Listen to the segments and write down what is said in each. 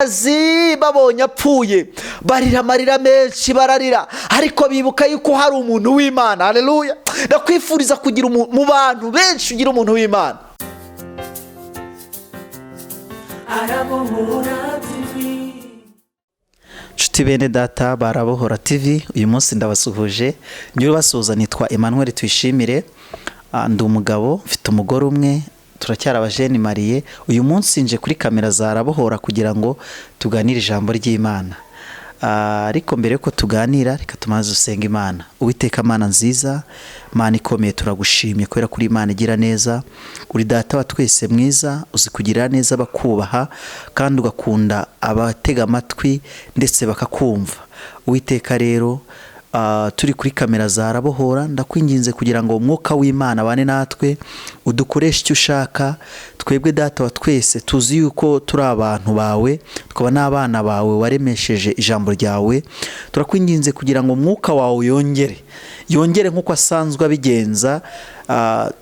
Babonye apfuye, barira amarira menshi, bararira, ariko bibuka yuko hari umuntu w'Imana. Haleluya! Ndakwifuriza kugira mu bantu benshi ugira umuntu w'Imana. Arabohora TV. Nshuti bene data Barabohora TV, uyu munsi ndabasuhuje. Njyewe basuhuza nitwa Emmanuel Tuyishimire. Ndi umugabo, mfite umugore umwe, turacyari abajeunes mariés. Uyu munsi nje kuri kamera za Arabohora kugira ngo tuganire ijambo ry'Imana. Ariko mbere yuko tuganira, reka tumaze dusenga Imana. Uwiteka Mana nziza, Mana ikomeye, turagushimye kubera kuri Imana igira neza. Uri Data wa twese mwiza, uzi kugirira neza abakubaha kandi ugakunda abatega amatwi ndetse bakakumva. Uwiteka rero, turi kuri kamera za Arabohora, ndakwinginze kugira ngo umwuka w'Imana abane natwe, udukoreshe icyo ushaka. Twebwe Data wa twese tuzi yuko turi abantu bawe, tukaba n'abana bawe waremesheje ijambo ryawe. Turakwinginze kugira ngo umwuka wawe yongere yongere nk'uko asanzwe abigenza,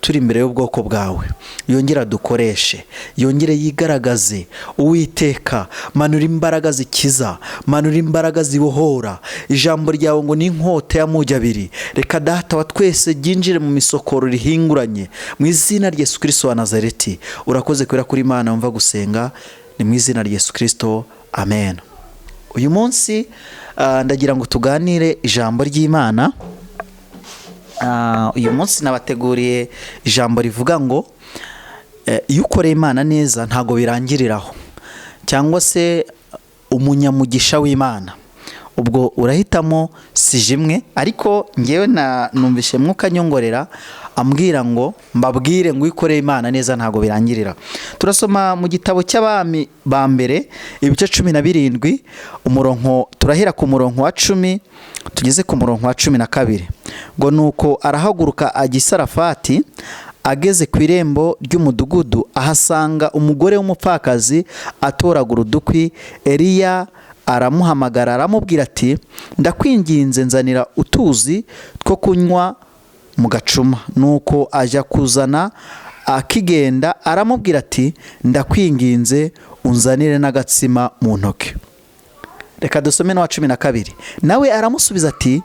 turi imbere y'ubwoko bwawe, yongere adukoreshe, yongere yigaragaze. Uwiteka, manura imbaraga zikiza, manura imbaraga zibohora. Ijambo ryawe ngo ni inkota y'amugi abiri. Reka Data wa twese ryinjire mu misokoro rihinguranye, mu izina rya Yesu Kirisito wa Nazareti. Urakoze kubera kuri Imana wumva gusenga. Ni mu izina rya Yesu Kirisito, amen. Uyu munsi ndagira ngo tuganire ijambo ry'Imana. Uyu munsi nabateguriye ijambo rivuga ngo iyo ukoreye Imana neza ntabwo birangiriraho, cyangwa se umunyamugisha w'Imana. Ubwo urahitamo sujet imwe, ariko ngewe na numvishe Mwuka nyongorera ambwira ngo mbabwire ngo iyo ukoreye Imana neza ntabwo birangirira. Turasoma mu gitabo cy'Abami ba Mbere, ibice 17, umurongo, turahera ku murongo wa 10 tugeze ku murongo wa 12. Ngo nuko arahaguruka ajya i Sarafati. Ageze ku irembo ry'umudugudu, ahasanga umugore w'umupfakazi atoragura udukwi. Eliya aramuhamagara, aramubwira ati: "Ndakwinginze, nzanira utuzi two kunywa mu gacuma." Nuko ajya kuzana. Akigenda aramubwira ati: "Ndakwinginze, unzanire n'agatsima mu ntoki." Reka dusome n'uwa 12. Nawe aramusubiza ati: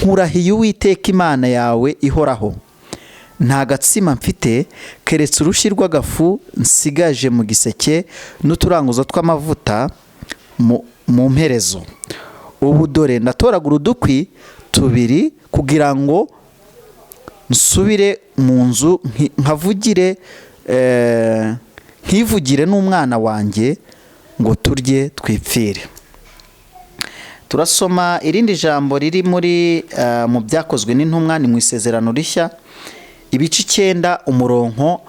"Nkurahiye Uwiteka Imana yawe ihoraho, nta gatsima mfite keretse urushyi rw'agafu nsigaje mu giseke n'uturanguzo tw'amavuta mu mperezo. Ubu dore ndatoragura udukwi tubiri kugira ngo nsubire mu nzu nkavugire nkivugire n'umwana wanjye ngo turye twipfire." Turasoma irindi jambo riri muri mu Byakozwe n'Intumwa, ni mu Isezerano Rishya, ibice 9, umurongo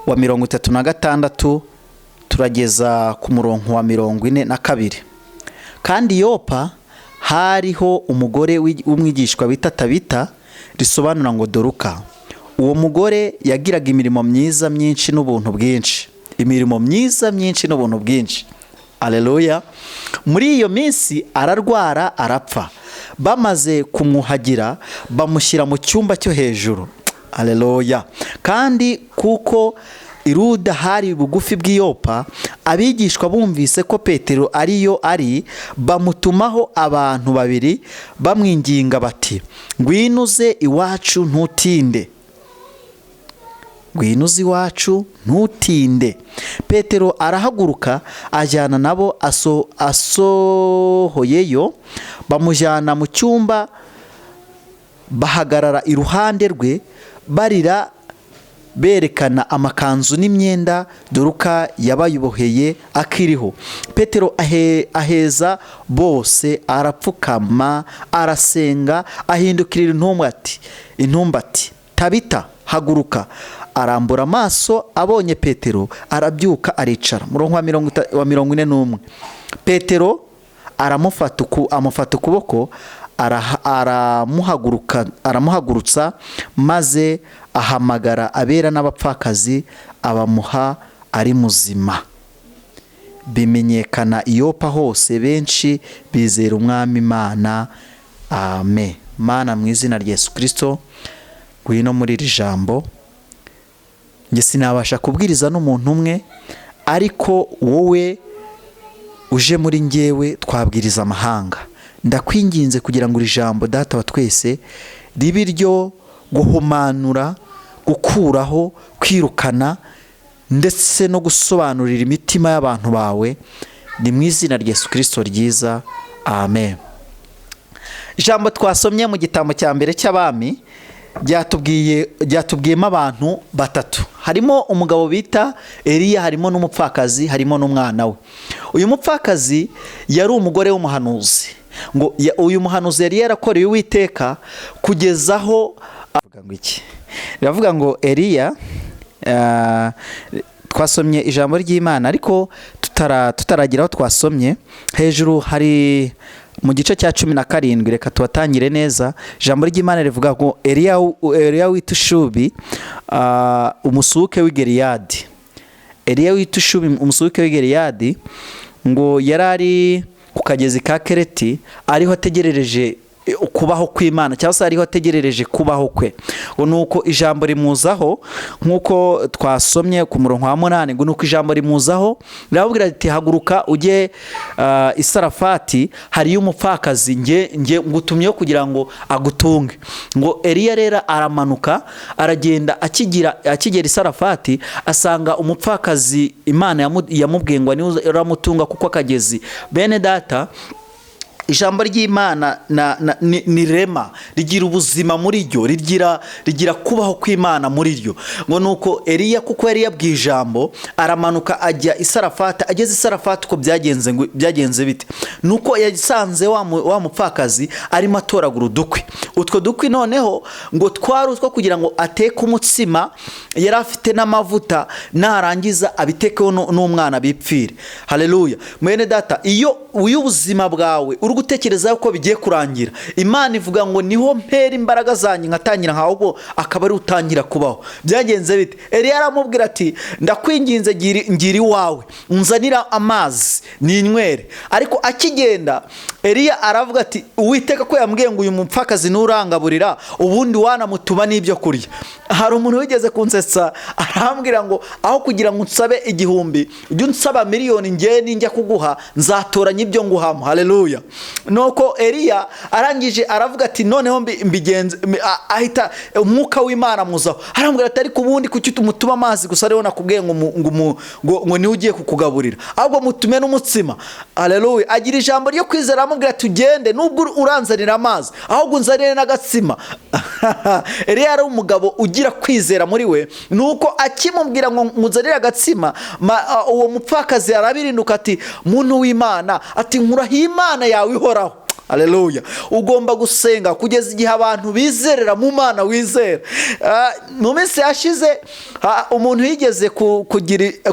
wa 36 turageza ku murongo wa 42. Kandi Yopa hariho umugore w'umwigishwa bita Tabita, risobanura ngo Doruka. Uwo mugore yagiraga imirimo myiza myinshi n'ubuntu bwinshi, imirimo myiza myinshi n'ubuntu bwinshi. Aleluya! Muri iyo minsi ararwara, arapfa. Bamaze kumwuhagira, bamushyira mu cyumba cyo hejuru. Aleluya! Kandi kuko i Luda hari bugufi bw'iyopa, abigishwa bumvise ko Petero ariyo ari, bamutumaho abantu babiri bamwinginga bati: "Ngwino uze iwacu, ntutinde, ngwino uze iwacu, ntutinde." Petero arahaguruka ajyana nabo. Asohoyeyo, bamujyana mu cyumba, bahagarara iruhande rwe barira, berekana amakanzu n'imyenda Doruka yabayoboheye akiriho. Petero aheza bose, arapfukama, arasenga. Ahindukirira intumbi ati: "Tabita, haguruka." Arambura amaso, abonye Petero, arabyuka, aricara. Murongo wa 41, Petero amufata ukuboko, aramuhagurutsa, maze ahamagara abera n'abapfakazi, abamuha ari muzima. Bimenyekana i Yopa hose, benshi bizera Umwami Imana. Amen. Mana, mu izina rya Yesu Kirisito, ngwino muri iri jambo. Njye sinabasha kubwiriza n'umuntu umwe, ariko wowe Uje muri ngewe twabwiriza amahanga. Ndakwinginze kugira ngo iri jambo, Data wa twese, ribe iryo guhumanura, gukuraho, kwirukana ndetse no gusobanurira imitima y'abantu bawe. Ni mu izina rya Yesu Kirisito ryiza, amen. Ijambo twasomye mu gitabo cya mbere cy'Abami ryatubwiyemo abantu batatu: harimo umugabo bita Eliya, harimo n'umupfakazi, harimo n'umwana we. Uyu mupfakazi yari umugore w'umuhanuzi. Ngo uyu muhanuzi yari yarakoreye Uwiteka kugeza aho avuga ngo iki? Biravuga ngo Eliya, twasomye ijambo ry'Imana, ariko tutaragira aho twasomye hejuru, hari mu gice cya 17. Reka tubatangire neza. Ijambo ry'Imana rivuga ngo Eliya w'itushubi, umusuke w'i Gileyadi, Eliya w'itushubi, umusuke w'i Gileyadi, ngo yari ari ku kagezi ka Kereti, ariho ategerereje kubaho kw'Imana, cyangwa se ariho ategerereje kubaho kwe. Ngo nuko ijambo rimuzaho, nk'uko twasomye ku murongo wa 8. Ngo nuko ijambo rimuzaho, rirababwira riti: "Haguruka ujye i Sarafati, hariyo umupfakazi nge ngutumyeho kugira ngo agutunge." Ngo Eliya rero aramanuka, aragenda. Akigera i Sarafati, asanga umupfakazi Imana yamubwiye ngo niwe uramutunga, kuko akagezi. Bene Data, ijambo ry'Imana ni rema, rigira ubuzima muri ryo, rigira kubaho kw'Imana muri ryo. Ngo nuko Eliya, kuko yari yabwiye ijambo, aramanuka ajya i Sarafati. Ageze i Sarafati, uko byagenze, ngo byagenze bite? Nuko yasanze wa mupfakazi arimo atoragura udukwi. Utwo dukwi noneho ngo twari utwo kugira ngo ateke umutsima. Yari afite n'amavuta, narangiza abitekeho n'umwana bipfire. Haleluya! Mwene Data, iyo ubuzima bwawe uri gutekereza ko bigiye kurangira, Imana ivuga ngo: "Niho mpera imbaraga zanjye nkatangira", ahubwo akaba ari utangira kubaho. Byagenze bite? Eliya aramubwira ati: "Ndakwinginze, ngira iwawe unzanira amazi ninywere." Ariko akigenda, Eliya aravuga ati: "Uwiteka ko yambwiye ngo uyu mupfakazi nurangaburira, ubundi wanamutuma n'ibyo kurya." Hari umuntu wigeze kunsetsa, arambwira ngo: "Aho kugira ngo unsabe 1000, ujye unsaba miliyoni, ngewe ninjya kuguha nzatoranya ibyo nguhamo." Haleluya! Nuko Eliya arangije aravuga ati: "Noneho mbigenze." Ahita umwuka w'Imana muzaho, arambwira ati: "Ariko ubundi kuki umutuma amazi gusa, ariho nakubwiye ngo niwe ugiye kukugaburira? Ahubwo mutume n'umutsima." Haleluya! Agira ijambo ryo kwizera, aramubwira ati: "Ugende, nubwo uranzanira amazi, ahubwo unzanire n'agatsima." Eliya yari umugabo ugira kwizera muri we. Nuko akimubwira ngo muzanire agatsima, uwo mupfakazi arabirinduka ati: "Muntu w'Imana," ati, "nkuraho Imana yawe ihoraho." Haleluya! Ugomba gusenga kugeza igihe abantu bizerera mu Mana wizera. Mu minsi yashize, umuntu yigeze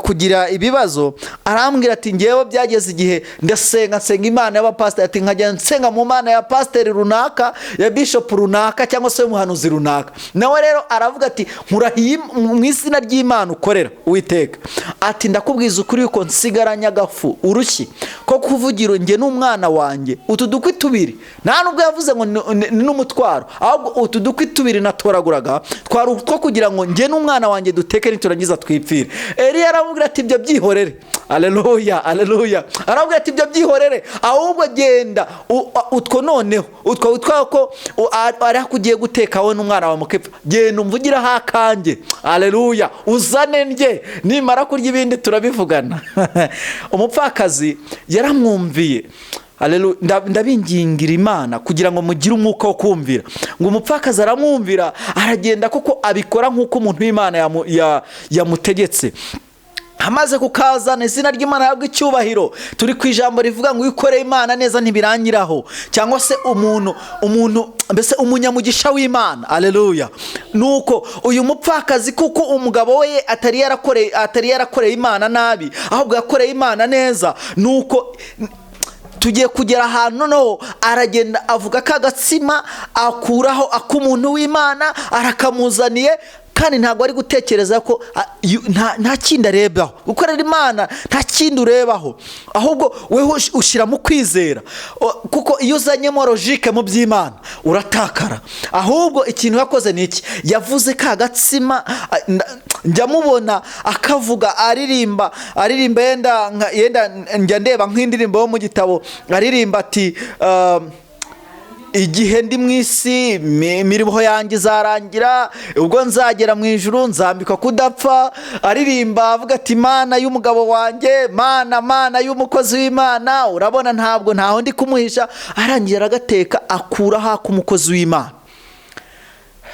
kugira ibibazo, arambwira ati: "Ngewe byageze igihe ndasenga, nsenga Imana y'abapasiteri," ati, "nkajya nsenga mu Mana ya pasiteri runaka, ya bishopu runaka, cyangwa se y'umuhanuzi runaka." Nawe rero aravuga ati: "Nkurahiye mu izina ry'Imana ukorera, Uwiteka," ati, "ndakubwiza ukuri yuko nsigaranye agafu, urushyi ko kuvugira njye n'umwana wanjye utu dukwi tubiri." Nta nubwo yavuze ngo ni n'umutwaro, ahubwo utu dukwi tubiri natoraguraga twari utwo kugira ngo njye n'umwana wanjye duteke, niturangiza twipfire. Eliya aramubwira ati: "Ibyo byihorere." Aleluya, aleluya! Aramubwira ati: "Ibyo byihorere, ahubwo genda utwo noneho utwo witwa ko ari ako ugiye guteka wowe n'umwana wawe mukipfa, genda umvugiraho akanjye." Aleluya! "Uzane ndye, nimara kurya ibindi turabivugana." Umupfakazi yaramwumviye. Haleluya. Ndabingingira Imana kugira ngo mugire umwuka wo kumvira. Ngo umupfakazi aramwumvira, aragenda kuko abikora nk'uko umuntu w'Imana yamutegetse. Amaze kukazana, izina ry'Imana yahabwa icyubahiro. Turi ku ijambo rivuga ngo iyo ukoreye Imana neza ntibirangiraho, cyangwa se umuntu mbese umunyamugisha w'Imana. Aleluya! Nuko uyu mupfakazi, kuko umugabo we atari yarakoreye Imana nabi, ahubwo yakoreye Imana neza, nuko tugiye kugera ahantu noneho aragenda avuga ko agatsima akuraho ak'umuntu w'Imana, arakamuzaniye, kandi ntabwo ari gutekereza ko nta kindi arebaho. Gukorera Imana nta kindi urebaho, ahubwo weho ushyira mu kwizera. Kuko iyo uzanyemo logique mu by'Imana uratakara. Ahubwo ikintu yakoze ni iki? Yavuze ka gatsima. Njya mubona akavuga, aririmba, aririmba, yenda njya ndeba nk'indirimbo yo mu gitabo, aririmba ati "Igihe ndi mu isi, imirimo yanjye izarangira, ubwo nzagera mu ijuru nzambikwa kudapfa." Aririmba avuga ati: "Mana y'umugabo wanjye, Mana, Mana y'umukozi w'Imana, urabona ntabwo ntaho ndi kumuhisha." Arangira aragateka, akuraho ak'umukozi w'Imana.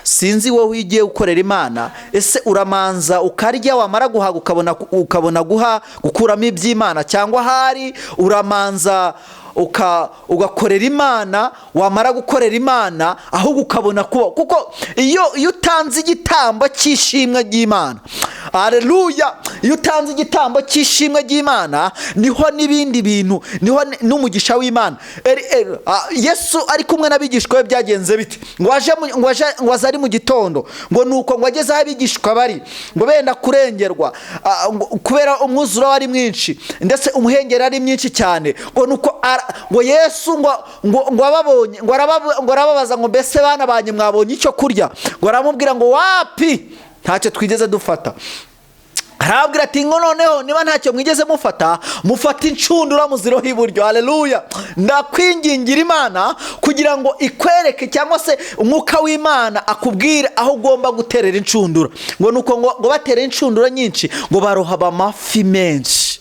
Sinzi wowe ugiye gukorera Imana, ese uramanza ukarya, wamara guhaga ukabona guha gukuramo iby'Imana, cyangwa ahari uramanza ugakorera Imana, wamara gukorera Imana ahubwo ukabona kuba? Kuko iyo utanze igitambo cy'ishimwe ry'Imana, aleluya, iyo utanze igitambo cy'ishimwe ry'Imana, niho n'ibindi bintu, niho n'umugisha w'Imana. Yesu ari kumwe n'abigishwa be, byagenze bite? Ngo aje ngo aze ari mu gitondo, ngo nuko ngo ageze aho abigishwa bari, ngo benda kurengerwa, kubera umwuzure wari mwinshi, ndetse umuhengeri ari mwinshi cyane. Ngo nuko ngo Yesu ngo ababonye, ngo arababaza ngo: "Mbese bana banjye, mwabonye icyo kurya?" Ngo aramubwira ngo: "Wapi, ntacyo twigeze dufata." Arababwira ati ngo: "Noneho niba ntacyo mwigeze mufata, mufate inshundura muziroho iburyo." Haleluya! Ndakwingingira Imana kugira ngo ikwereke, cyangwa se umwuka w'Imana akubwire aho ugomba guterera inshundura. Ngo nuko ngo batere inshundura nyinshi, ngo barohaba amafi menshi,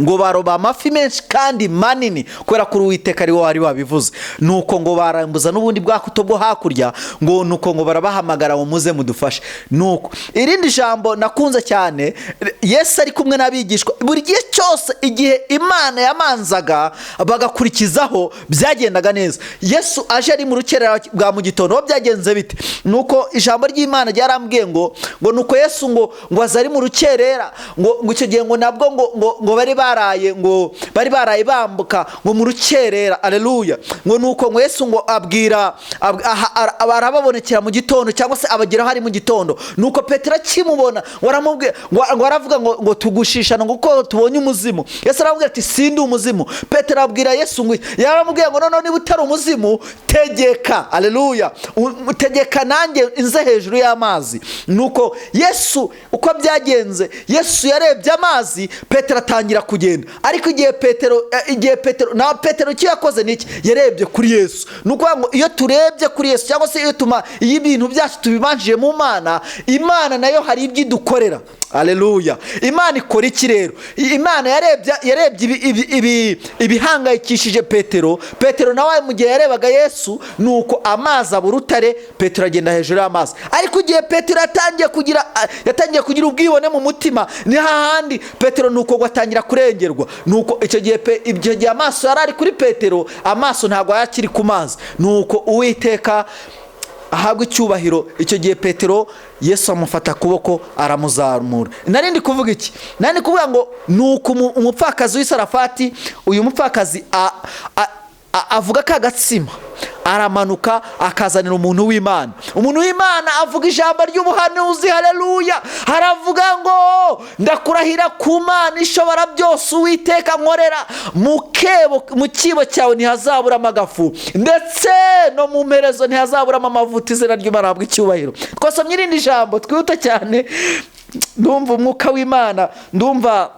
ngo baroba amafi menshi kandi manini, kubera ko Uwiteka ari we wari wabivuze. Nuko ngo barambuza n'ubundi bwato bwo hakurya, ngo nuko ngo barabahamagara ngo: "Muze mudufashe." Nuko irindi jambo nakunze cyane, Yesu ari kumwe n'abigishwa, buri gihe cyose igihe Imana yamanzaga bagakurikizaho, byagendaga neza. Yesu aje ari mu rukerera bwa mu gitondo, aho byagenze bite? Nuko ijambo ry'Imana ryarambwiye ngo nuko Yesu ngo aza ari mu rukerera, ngo icyo gihe ngo nabwo ngo bari baraye, ngo bari baraye bambuka, ngo mu rukerera, aleluya. Ngo nuko ngo Yesu ngo abwira arababonekera mu gitondo, cyangwa se abageraho ari mu gitondo. Nuko Petero akimubona, ngo aramubwira, ngo aravuga ngo: "Tugushishana ngo kuko tubonye umuzimu." Yesu aramubwira ati: "Sindi umuzimu." Petero abwira Yesu ngo, yaramubwiye ngo: "Noneho niba utari umuzimu, tegeka, aleluya, tegeka nanjye nze hejuru y'amazi." Nuko Yesu, uko byagenze, Yesu yarebye amazi, Petero atangira kugenda. Ariko igihe Petero na Petero icyo yakoze ni iki? Yarebye kuri Yesu. Ni ukuvuga ngo iyo turebye kuri Yesu, cyangwa se iyo ibintu byacu tubibanjije mu Mana, Imana nayo hari ibyo idukorera. Aleluya! Imana ikora iki rero? Imana yarebye ibihangayikishije Petero. Petero nawe mu gihe yarebaga Yesu, nuko amazi aba urutare, Petero agenda hejuru y'amazi. Ariko igihe Petero yatangiye kugira ubwibone mu mutima, ni hahandi Petero nuko ngo atangira kurengerwa. Nuko icyo gihe icyo gihe amaso yari ari kuri Petero, amaso ntabwo yari akiri ku mazi. Nuko Uwiteka ahabwa icyubahiro. Icyo gihe Petero, Yesu amufata akaboko aramuzamura. Nari ndi kuvuga iki? Nari ndi kuvuga ngo nuko umupfakazi w'Isarafati, uyu mupfakazi avuga ka gatsima, aramanuka akazanira umuntu w'Imana. Umuntu w'Imana avuga ijambo ry'ubuhanuzi, haleluya, aravuga ngo: "Ndakurahira ku Mana ishobora byose, Uwiteka nkorera, mu kibo cyawe ntihazaburamo agafu, ndetse no mu mperezo ntihazaburamo amavuta." Izina ry'Imana ahabwa icyubahiro. Twasomye irindi jambo, twihuta cyane. Ndumva umwuka w'Imana, ndumva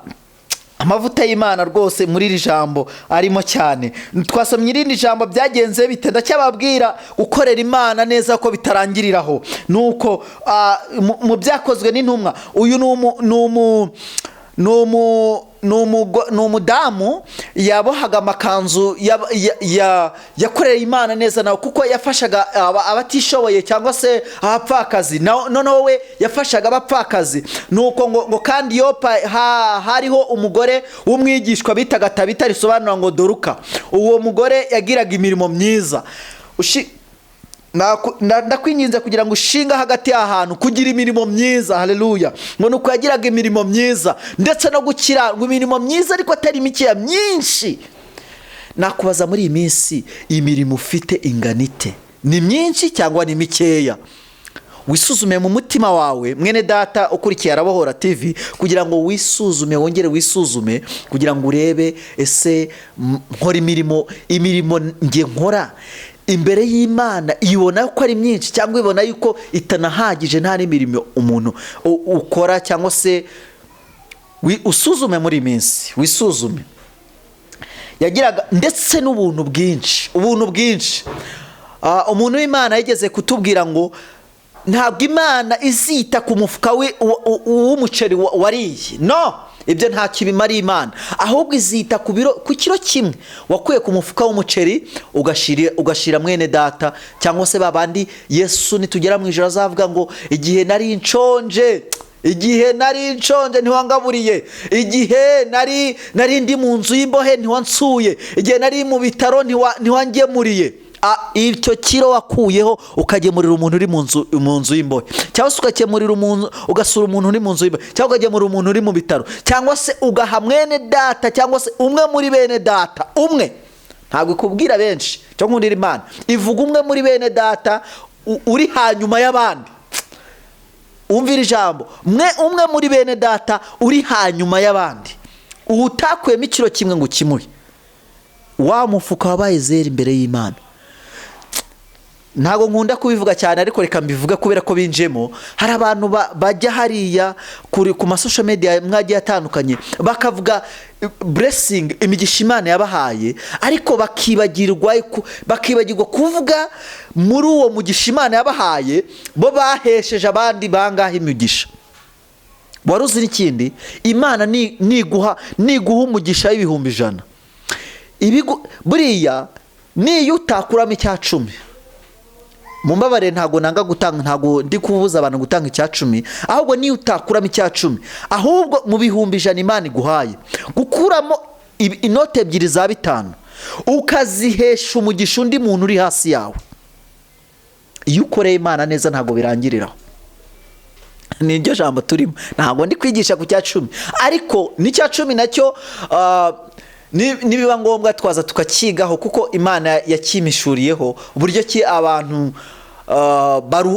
amavuta y'Imana rwose muri iri jambo arimo cyane. Twasomye irindi jambo, byagenze bite? Ndacyababwira gukorera Imana neza ko bitarangiriraho. Nuko mu Byakozwe n'Intumwa, uyu ni umudamu yabohaga amakanzu, yakoreye Imana neza nawe, kuko yafashaga abatishoboye cyangwa se abapfakazi. Noneho we yafashaga abapfakazi. Nuko ngo kandi Yopa hariho umugore w'umwigishwa bitaga Tabita, risobanura ngo Doruka. Uwo mugore yagiraga imirimo myiza. Ndakwinginze kugira ngo ushinge hagati y'ahantu kugira imirimo myiza, haleluya. Ngo nuko yagiraga imirimo myiza ndetse no gukira, ngo imirimo myiza ariko atari mikeya, myinshi. Nakubaza, muri iyi minsi imirimo ufite ingana ite? Ni myinshi cyangwa ni mikeya? Wisuzume mu mutima wawe, mwene data ukurikiye Arabohora TV, kugira ngo wisuzume, wongere wisuzume kugira ngo urebe: ese nkora imirimo nge nkora Imbere y'Imana ibona ko ari myinshi, cyangwa ibona yuko itanahagije, nta n'imirimo umuntu ukora, cyangwa se usuzume muri iyi minsi, wisuzume. Yagiraga ndetse n'ubuntu bwinshi, ubuntu bwinshi. Umuntu w'Imana yigeze kutubwira ngo ntabwo Imana izita ku mufuka w'umuceri wariye, no, ibyo ntacyo bimariye Imana, ahubwo izita ku kiro kimwe wakuye ku mufuka w'umuceri ugashira mwene data, cyangwa se babandi Yesu nitugera mu ijoro azavuga ngo igihe nari nshonje, igihe nari nshonje ntiwangaburiye, igihe nari ndi mu nzu y'imbohe ntiwansuye, igihe nari mu bitaro ntiwangemuriye. Icyo kiro wakuyeho ukagemurira umuntu uri mu nzu y'imbohe, cyangwa se ukakemurira umuntu, ugasura umuntu uri mu nzu y'imbohe, cyangwa ukagemurira umuntu uri mu bitaro, cyangwa se ugaha mwene data, cyangwa se umwe muri bene data umwe. Ntabwo ikubwira benshi, cyo nkundira Imana ivuga umwe muri bene data uri hanyuma y'abandi. Umvira ijambo, umwe muri bene data uri hanyuma y'abandi, utakuyemo ikiro kimwe ngo ukimuhe, wa mufuka wabaye zero imbere y'Imana. Ntabwo nkunda kubivuga cyane, ariko reka mbivuge kubera ko binjemo. Hari abantu bajya hariya ku ma social media mwagiye atandukanye, bakavuga blessing, imigisha Imana yabahaye, ariko bakibagirwa kuvuga muri uwo mugisha Imana yabahaye bo bahesheje abandi bangahe imigisha. Wari uzi n'ikindi? Imana niguha umugisha w'ibihumbi 100, buriya niyo utakuramo icya 10, mumbabare, ntabwo nanga gutanga, ntabwo ndi kubuza abantu gutanga icya 10, ahubwo niyo utakuramo icya 10, ahubwo mu 100,000 Imana iguhaye, gukuramo inote ebyiri za 5 ukazihesha umugisha undi muntu uri hasi yawe. Iyo ukoreye Imana neza ntabwo birangiriraho. Niryo jambo turimo. Ntabwo ndi kwigisha ku cya 10, ariko n'icya 10 nacyo, nibiba ngombwa twaza tukakigaho, kuko Imana yakimishuriyeho uburyo ki abantu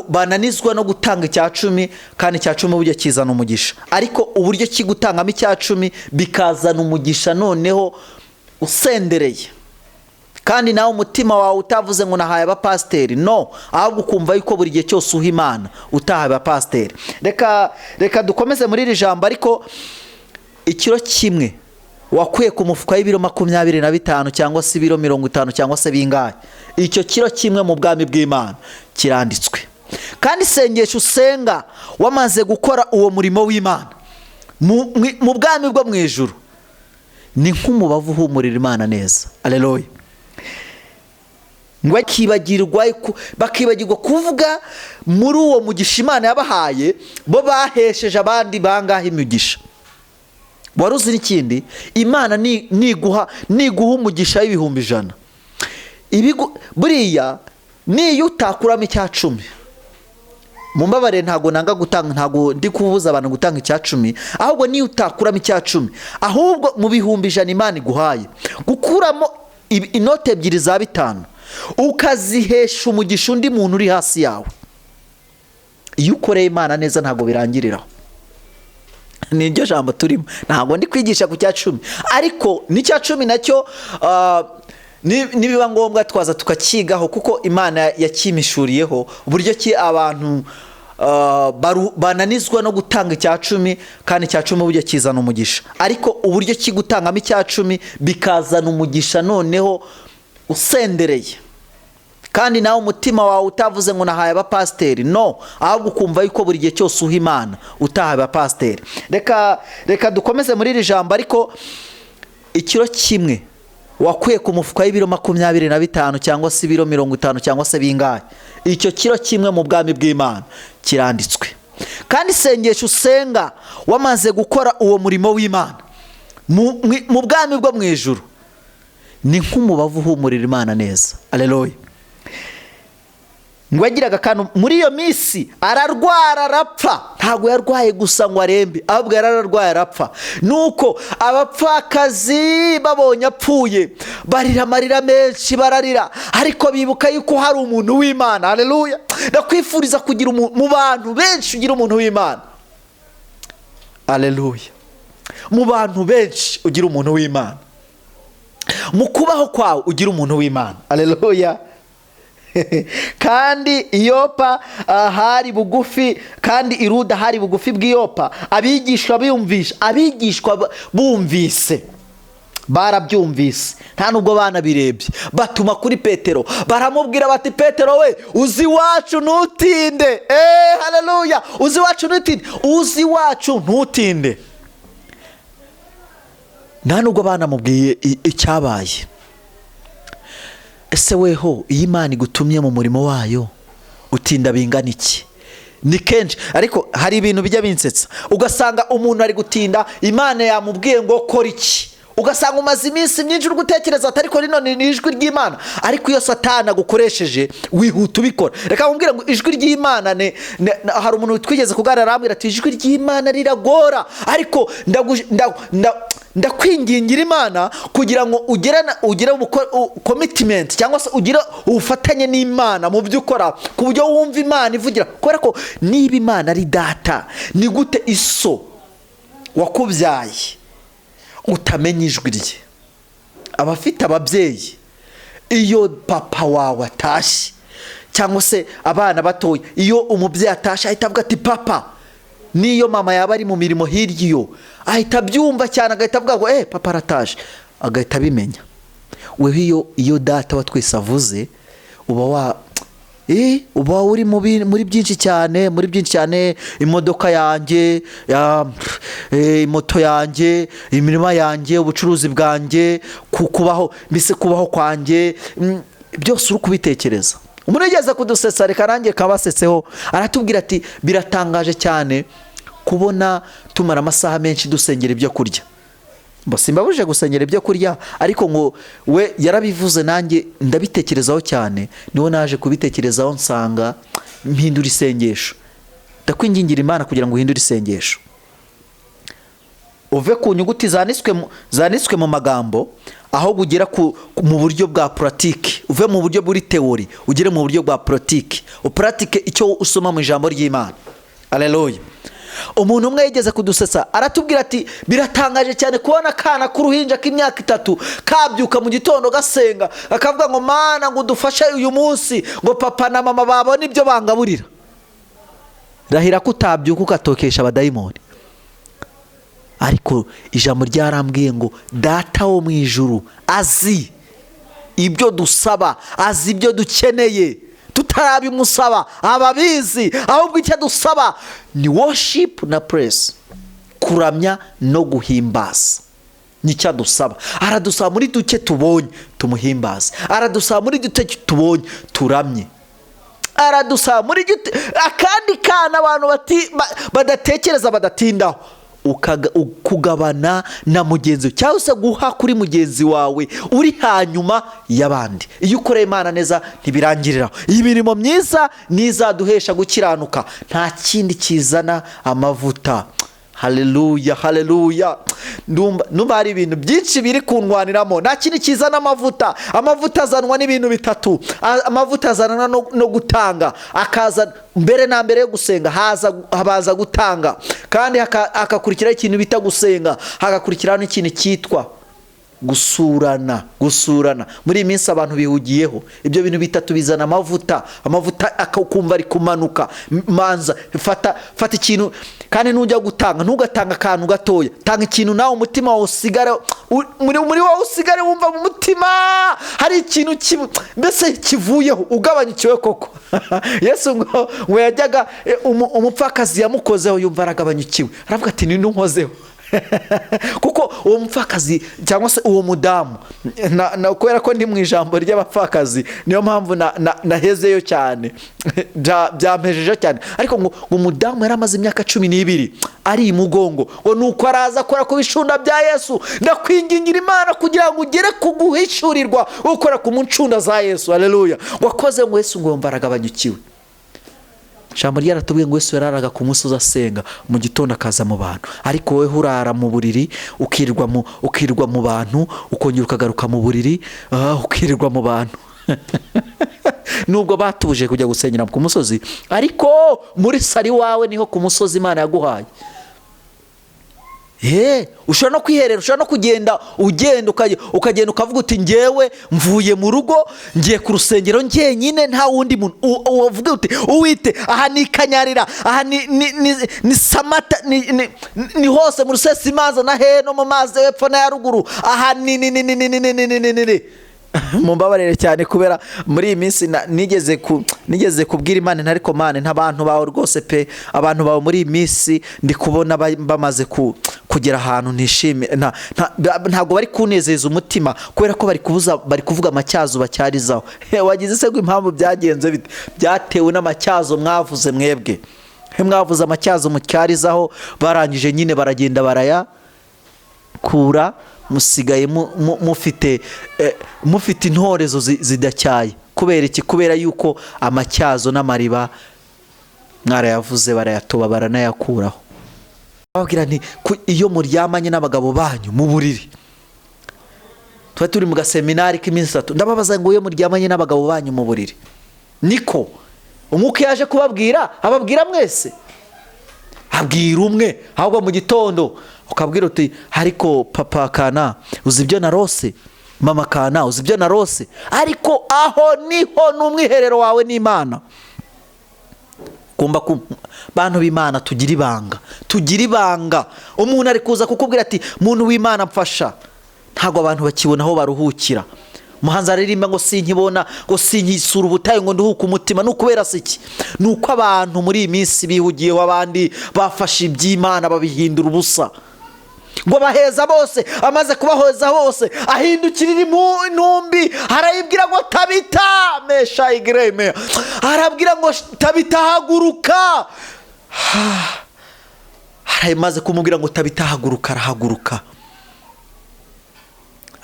bananizwa no gutanga icya 10, kandi icya 10 burya kizana umugisha, ariko uburyo ki gutangamo icya 10 bikazana umugisha noneho usendereye, kandi nawe umutima wawe utavuze ngo nahaye abapasiteri, no, ahubwo ukumva yuko buri gihe cyose uha Imana utahaye abapasiteri. Reka dukomeze muri iri jambo. Ariko ikiro kimwe wakuye ku mufuka w'ibiro 25, cyangwa se ibiro 50, cyangwa se bingahe, icyo kiro kimwe mu bwami bw'Imana kiranditswe. Kandi isengesho usenga wamaze gukora uwo murimo w'Imana mu bwami bwo mu ijuru ni nk'umubavu uhumurira Imana neza. Aleluya. Ngo bakibagirwa kuvuga muri uwo mugisha Imana yabahaye bo bahesheje abandi bangahe imigisha. Wari uzi n'ikindi? Imana niguha umugisha w'ibihumbi 100, buriya niyo utakuramo icya 10, mumbabare, ntabwo nanga gutanga, ntabwo ndi kubuza abantu gutanga icya 10, ahubwo niyo utakuramo icya 10, ahubwo mu 100,000 Imana iguhaye, gukuramo inote ebyiri za 5 ukazihesha umugisha undi muntu uri hasi yawe. Iyo ukoreye Imana neza ntabwo birangiriraho. Niryo jambo turimo. Ntabwo ndi kwigisha ku cya 10, ariko n'icya 10 nacyo, nibiba ngombwa twaza tukakigaho, kuko Imana yakimishuriyeho uburyo ki abantu bananizwa no gutanga icya 10, kandi icya 10 burya kizana umugisha, ariko uburyo ki gutangamo icya 10 bikazana umugisha noneho usendereye, kandi nawe umutima wawe utavuze ngo nahaye abapasiteri, no, ahubwo ukumva yuko buri gihe cyose uha Imana utahaye abapasiteri. Reka dukomeze muri iri jambo. Ariko ikiro kimwe wakuye ku mufuka w'ibiro 25, cyangwa se ibiro 50, cyangwa se bingahe, icyo kiro kimwe mu bwami bw'Imana kiranditswe. Kandi isengesho usenga wamaze gukora uwo murimo w'Imana mu bwami bwo mu ijuru ni nk'umubavu uhumurira Imana neza. Aleluya. Ngo yagiraga akantu muri iyo minsi, ararwara arapfa. Ntabwo yarwaye gusa ngo arembe, ahubwo yararwaye arapfa. Nuko abapfakazi babonye apfuye barira amarira menshi, bararira, ariko bibuka yuko hari umuntu w'Imana. Haleluya. Ndakwifuriza kugira mu bantu benshi ugira umuntu w'Imana. Haleluya. Mu bantu benshi ugira umuntu w'Imana. Mu kubaho kwawe ugira umuntu w'Imana. Haleluya. Kandi Iyopa hari bugufi, kandi Iruda hari bugufi bw'Iyopa. Abigishwa biyumvisha, abigishwa bumvise, barabyumvise, nta nubwo banabirebye, batuma kuri Petero, baramubwira bati: "Petero we, uzi iwacu ntutinde." Eee, haleluya! "Uzi iwacu ntutinde, uzi iwacu ntutinde." Nta nubwo banamubwiye icyabaye. Ese weho, iyo Imana igutumye mu murimo wayo, utinda bingana iki? Ni kenshi, ariko hari ibintu bijya binsetsa, ugasanga umuntu ari gutinda, Imana yamubwiye ngo kora iki, ugasanga umaze iminsi myinshi uri gutekereza ati: "Ariko rino ni ijwi ry'Imana?" Ariko iyo Satani agukoresheje, wihuta ubikora. Reka nkubwire ngo ijwi ry'Imana hari umuntu twigeze kuganira, arambwira ati: "Ijwi ry'Imana riragora, ariko ndakwingingira Imana kugira ngo ugire commitment, cyangwa se ugire ubufatanye n'Imana mu byo ukora, ku buryo wumva Imana ivugira." Kubera ko niba Imana ari data, ni gute iso wakubyaye utamenya ijwi rye? Abafite ababyeyi, iyo papa wawe atashye, cyangwa se abana batoya, iyo umubyeyi atashye ahita avuga ati: "Papa." N'iyo mama yaba ari mu mirimo hirya iyo, ahita abyumva cyane, agahita avuga ngo: "Papa arataje," agahita abimenya. Weho iyo data wa twese avuze, uba wa uba uri muri byinshi cyane, muri byinshi cyane: imodoka yanjye, moto yanjye, imirima yanjye, ubucuruzi bwanjye, kubaho, mbese kubaho kwanjye, byose uri kubitekereza. Umuntu yigeze kudusetsa, reka nanjye kabasetseho, aratubwira ati: "Biratangaje cyane kubona tumara amasaha menshi dusengera ibyo kurya." Bo simbabujije gusengera ibyo kurya, ariko ngo we yarabivuze, nanjye ndabitekerezaho cyane. Niho naje kubitekerezaho, nsanga mpindura isengesho. Ndakwingingira Imana kugira ngo uhindure isengesho, uve ku nyuguti zanditswe mu magambo, ahubwo ugera mu buryo bwa pratique. Uve mu buryo buri théorie, ugere mu buryo bwa pratique, upratique icyo usoma mu ijambo ry'Imana. Aleluya! Umuntu umwe yigeze kudusetsa, aratubwira ati: "Biratangaje cyane kubona akana k'uruhinja k'imyaka 3 kabyuka mu gitondo gasenga, akavuga ngo: 'Mana, ngo udufashe uyu munsi, ngo papa na mama babone ibyo bangaburira.'" Rahira ko utabyuka ugatokesha abadayimoni. Ariko ijambo ryarambwiye ngo Data wo mu ijuru azi ibyo dusaba, azi ibyo dukeneye tutarabimusaba, aba abizi. Ahubwo icyo dusaba ni worship na praise, kuramya no guhimbaza, nicyo adusaba. Aradusaba muri duke tubonye tumuhimbaze, aradusaba muri duke tubonye turamye, aradusaba muri gite akandi kana abantu badatekereza, badatindaho, kugabana na mugenzi wawe, cyangwa se guha kuri mugenzi wawe uri hanyuma y'abandi. Iyo ukoreye Imana neza, ntibirangirira. Iyi mirimo myiza nizaduhesha gukiranuka. Nta kindi kizana amavuta. Haleluya, haleluya! Ndumva hari ibintu byinshi biri kundwaniramo. Nta kindi kizana amavuta. Amavuta azanwa n'ibintu bitatu. Amavuta azanwa no gutanga, akaza mbere na mbere yo gusenga, haza habaza gutanga, kandi hagakurikiraho ikintu bita gusenga, hagakurikiraho n'ikintu cyitwa gusurana. Gusurana, muri iyi minsi abantu bihugiyeho. Ibyo bintu bitatu bizana amavuta. Amavuta akumva ari kumanuka. Manza fata, fata ikintu. Kandi nujya gutanga, ntugatanga akantu gatoya, tanga ikintu nawe umutima wawe usigare muri wowe, usigare wumva mu mutima hari ikintu mbese kivuyeho, ugabanyukiwe koko. Yesu ngo yajyaga umupfakazi yamukozeho, yumva aragabanyukiwe, aravuga ati: "Ni nkozeho?" Kuko uwo mupfakazi, cyangwa se uwo mudamu, kubera ko ndi mu ijambo ry'abapfakazi, niyo mpamvu nahezeyo cyane, byampejeje cyane. Ariko ngo umudamu yari amaze imyaka 12 ari imugongo, ngo nuko araza akora ku bishunda bya Yesu. Ndakwingingira Imana kugira ngo ugere ku guhishurirwa ukora ku ncunda za Yesu. Haleluya! Ngo akoze, ngo Yesu ngo yumva aragabanyukiwe. Ijambo ryaratubwiye ngo Yesu yararaga ku musozi asenga, mu gitondo akaza mu bantu. Ariko wowe urara mu buriri, ukirirwa mu bantu, ukongera ukagaruka mu buriri, ukirirwa mu bantu. Nubwo batuje kujya gusengera ku musozi, ariko muri salon iwawe niho ku musozi Imana yaguhaye. Ushobora no kwiherera, ushobora no kugenda, ugenda ukagenda ukavuga uti ngewe mvuye mu rugo ngiye ku rusengero njyenyine, nta wundi muntu. Uvuge uti uwite aha ni Kanyarira, aha ni Samata, ni hose mu Rusesimanza na heno mu mazi hepfo na ya ruguru, aha ni mumbabarire cyane kubera muri iyi minsi nigeze kubwira Imana nti ariko Mana, nta bantu bawe rwose pe, abantu bawe muri iyi minsi ndi kubona bamaze kugera ahantu ntishime, ntabwo bari kunezeza umutima kubera ko bari kubuza, bari kuvuga amacyazo bacyarizaho. Wagize se ngo impamvu byagenze bite? Byatewe n'amacyazo mwavuze mwebwe. Mwavuze amacyazo mucyarizaho, barangije nyine baragenda barayakura, musigaye mufite intorezo zidacyaye. Kubera iki? Kubera yuko amacyazo n'amariba mwarayavuze, barayatoba, baranayakuraho. Bababwira nti iyo muryamanye n'abagabo banyu mu buriri, tuba turi mu gaseminari k'iminsi 3, ndababaza ngo iyo muryamanye n'abagabo banyu mu buriri, niko umwuka yaje kubabwira, ababwira mwese? Abwira umwe. Ahubwo mu gitondo ukabwira uti ariko papa kana uzi ibyo narose, mama kana uzi ibyo narose. Ariko aho niho ni umwiherero wawe n'Imana. Ugomba ku bantu b'Imana tugira ibanga, tugira ibanga. Umuntu ari kuza kukubwira ati muntu w'Imana mfasha. Ntabwo abantu bakibona aho baruhukira. Umuhanzi aririmba ngo sinkibona, ngo sinkisura ubutayu ngo nduhuke umutima. Ni ukubera se iki? Ni uko abantu muri iyi minsi bihugiyeho, abandi bafashe iby'Imana babihindura ubusa. Ngo baheza bose, amaze kubaheza bose ahindukirira intumbi, arayibwira ngo Tabita mesha igreme, arabwira ngo Tabita haguruka. Aramaze kumubwira ngo Tabita haguruka, arahaguruka,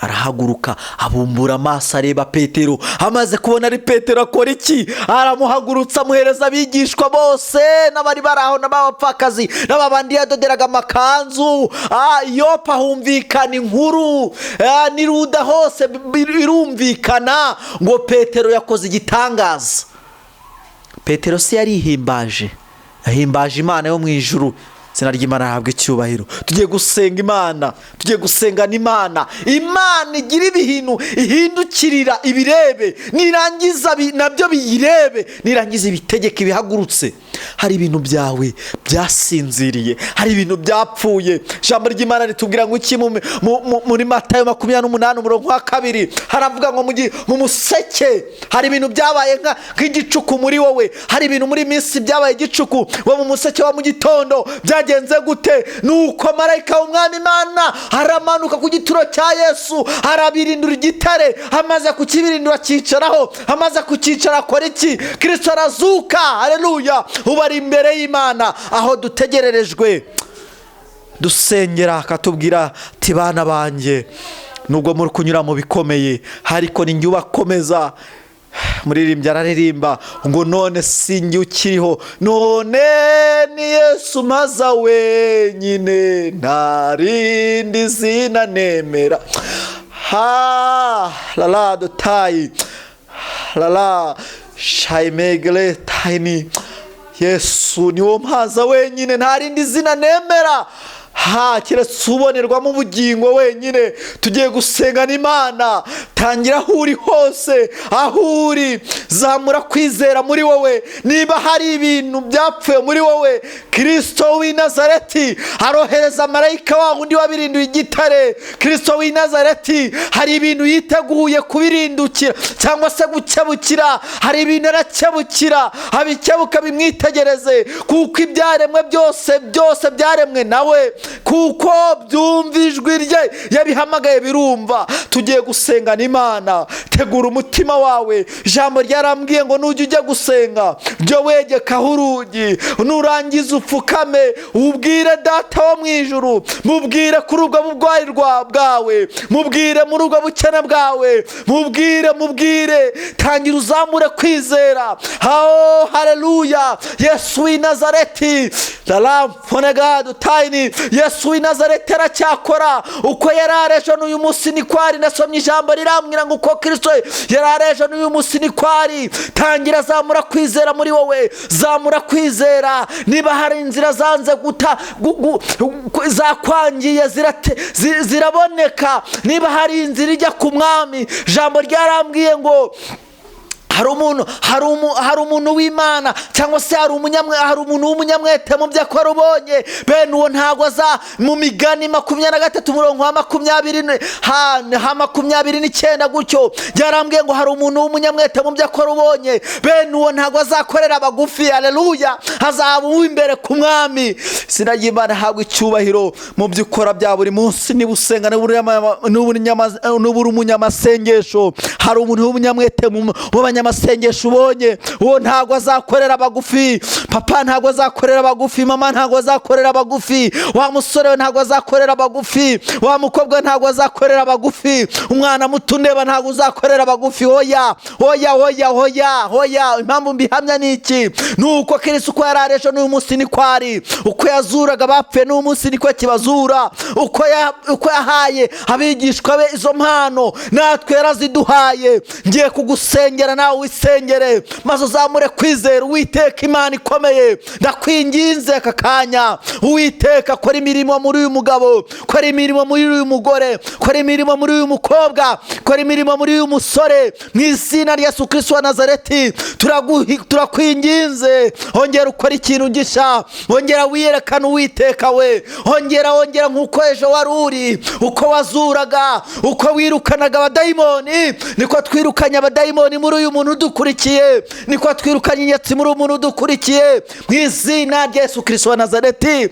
arahaguruka, abumbura amaso areba Petero. Amaze kubona ari Petero akora iki? Aramuhagurutsa, amuhereza abigishwa bose n'abari bari aho n'abapfakazi n'ababandi yadoderaga amakanzu. Yopa humvikana inkuru, ni Ruda hose birumvikana ngo Petero yakoze igitangaza. Petero se yarihimbaje? Yahimbaje Imana yo mu ijuru. Izina ry'Imana ahabwa icyubahiro. Tugiye gusenga Imana, tugiye gusengana Imana. Imana igira ibintu ihindukirira ibirebe, nirangiza nabyo biyirebe, nirangiza ibitegeke ibihagurutse. Hari ibintu byawe byasinziriye, hari ibintu byapfuye. Ijambo ry'Imana ritubwira ngo iki? Muri Matayo 28 umurongo wa 2 haravuga ngo mu museke. Hari ibintu byabaye nk'igicuku muri wowe, hari ibintu muri minsi byabaye igicuku. Wo mu museke wa mu gitondo byagenze gute? Nuko marayika w'Umwami Imana aramanuka ku gituro cya Yesu, arabirindura igitare. Amaze kukibirindura akicaraho. Amaze kucyicara akora iki? Kirisito arazuka, haleluya! Ubu ari imbere y'Imana aho dutegererejwe, dusengera, akatubwira ati bana banjye, nubwo muri kunyura mu bikomeye, ariko ni njye ubakomeza. Muririmbyi araririmba ngo none si njye ukiriho, none ni Yesu maza wenyine, nta rindi zina nemera. Ha lala dotayi lala shayimegere tayini, Yesu niwo mpaza wenyine, nta rindi zina nemera, ha keretse ubonerwamo ubugingo wenyine. Tugiye gusenga n'Imana. Tangira aho uri hose, aho uri zamura kwizera muri wowe. Niba hari ibintu byapfuye muri wowe, Kirisito w'i Nazareti arohereza marayika wa wundi wabirinduye igitare. Kirisito w'i Nazareti hari ibintu yiteguye kubirindukira cyangwa se gukebukira, hari ibintu arakebukira, abikebuka bimwitegereze, kuko ibyaremwe byose byose byaremwe nawe, kuko byumva ijwi rye, yabihamagaye birumva. Tugiye gusenga n'Imana. Tegura umutima wawe. Ijambo ryarambwiye ngo nujya ujya gusenga jya wegekaho urugi, nurangiza upfukame ubwire Data wo mu ijuru, mubwire kuri ubwo burwayi bwawe, mubwire muri ubwo bukene bwawe, mubwire, mubwire. Tangira uzamure kwizera. Hao haleluya! Yesu w'i Nazareti tayini, Yesu w'i Nazareti aracyakora. Uko yari ari ejo n'uyu munsi niko ari. Nasomye ijambo rirambuye. rirambwira ngo uko Kristo yari ejo n'uyu munsi niko ari. Tangira zamura kwizera muri wowe, zamura kwizera. Niba hari inzira zanze guta zakwangiye ziraboneka. Niba hari inzira ijya ku mwami, jambo ryarambwiye ngo hari umuntu w'Imana, cyangwa se hari umuntu w'umunyamwete mu byo akora ubonye, bene uwo ntago aza. Mu migani 23 umurongo wa 29 gutyo, byarambwiye ngo hari umuntu w'umunyamwete mu byo akora ubonye, bene uwo ntago azakorera abagufi. Haleluya, azaba uw'imbere ku mwami. Izina ry'Imana habwa icyubahiro mu byo ukora bya buri munsi. Niba usenga, niba uri umunyamasengesho, hari umuntu w'umunyamwete mu banyamasengesho ubonye, uwo ntago azakorera abagufi. Papa ntago azakorera abagufi, mama ntago azakorera abagufi, wa musore we ntago azakorera abagufi, wa mukobwa ntago azakorera abagufi, umwana muto undeba ntago uzakorera abagufi. Oya, oya, oya, oya, oya. Impamvu mbihamya ni iki? Nuko Kristo uko yari ejo n'uyu munsi niko ari, uko yazuraga abapfuye n'uyu munsi niko akibazura, uko yahaye abigishwa be izo mpano natwe yaraziduhaye. Ngiye kugusengera nawe wisengere, maze uzamure kwizera. Uwiteka Imana ikomeye, ndakwinginze aka kanya, Uwiteka kora imirimo muri uyu mugabo, kora imirimo muri uyu mugore, kora imirimo muri uyu mukobwa, kora imirimo muri uyu musore, mu izina rya Yesu Kristo wa Nazareti. Turakwinginze, ongera ukora ikintu gisha, ongera wiyerekana Uwiteka we, ongera nk'uko ejo wari uri, uko wazuraga, uko wirukanaga abadayimoni, niko twirukanye abadayimoni muri uyu muntu udukurikiye, niko twirukanye inyatsi muri uyu muntu udukurikiye, mu izina rya Yesu Kristo wa Nazareti.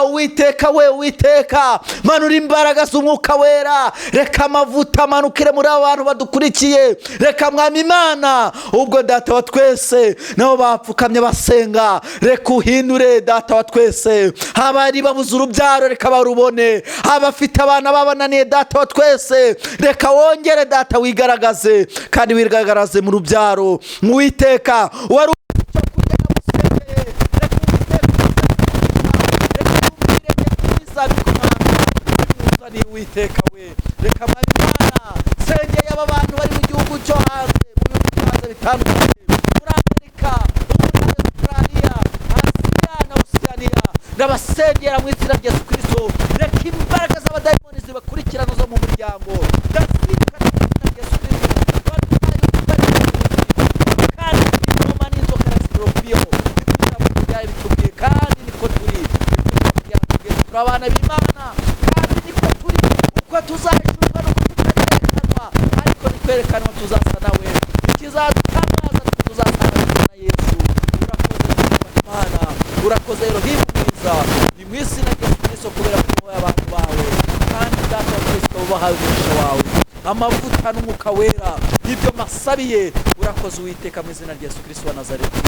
Uwiteka we, Uwiteka manura imbaraga z'umwuka wera, reka amavuta amanukire muri aba bantu badukurikiye, reka mwami Imana, ubwo data wa twese nabo bapfukamye basenga, reka uhindure data wa twese. Abari babuze urubyaro reka barubone, abafite abana babananiye data wa twese reka wongere data wigaragaze, kandi wigaragaze mu rubyaro. Uwiteka wari Uwiteka we, reka Imana sengeye aba bantu bari mu gihugu cyo hanze, mu bihugu byo hanze bitandukanye, muri Amerika, muri Australia, Aziya na Oceania, ndabasengera mu izina rya Yesu Kristo. Reka imbaraga z'abadayimoni zibakurikirana zo mu muryango, ndazirukana mu izina rya Yesu Kristo. Kandi ingoma n'inzoka na sikorupiyo bitubwiye, kandi niko turi, turi abana b'Imana, kandi niko turi, uko tuzahishurwa nuko tutarerekanwa, ariko nitwerekanwa tuzasa nawe, ikizadutangaza tuzasa na Yesu. Urakoze Imana, urakoze Elohim mwiza, ni mu izina rya Yesu Kristo, kubera ko abantu bawe kandi data wa Kristo ubahaye umugisha wawe, amavuta n'umwuka wera, nibyo masabiye. Urakoze Uwiteka mu izina rya Yesu Kristo wa Nazareti.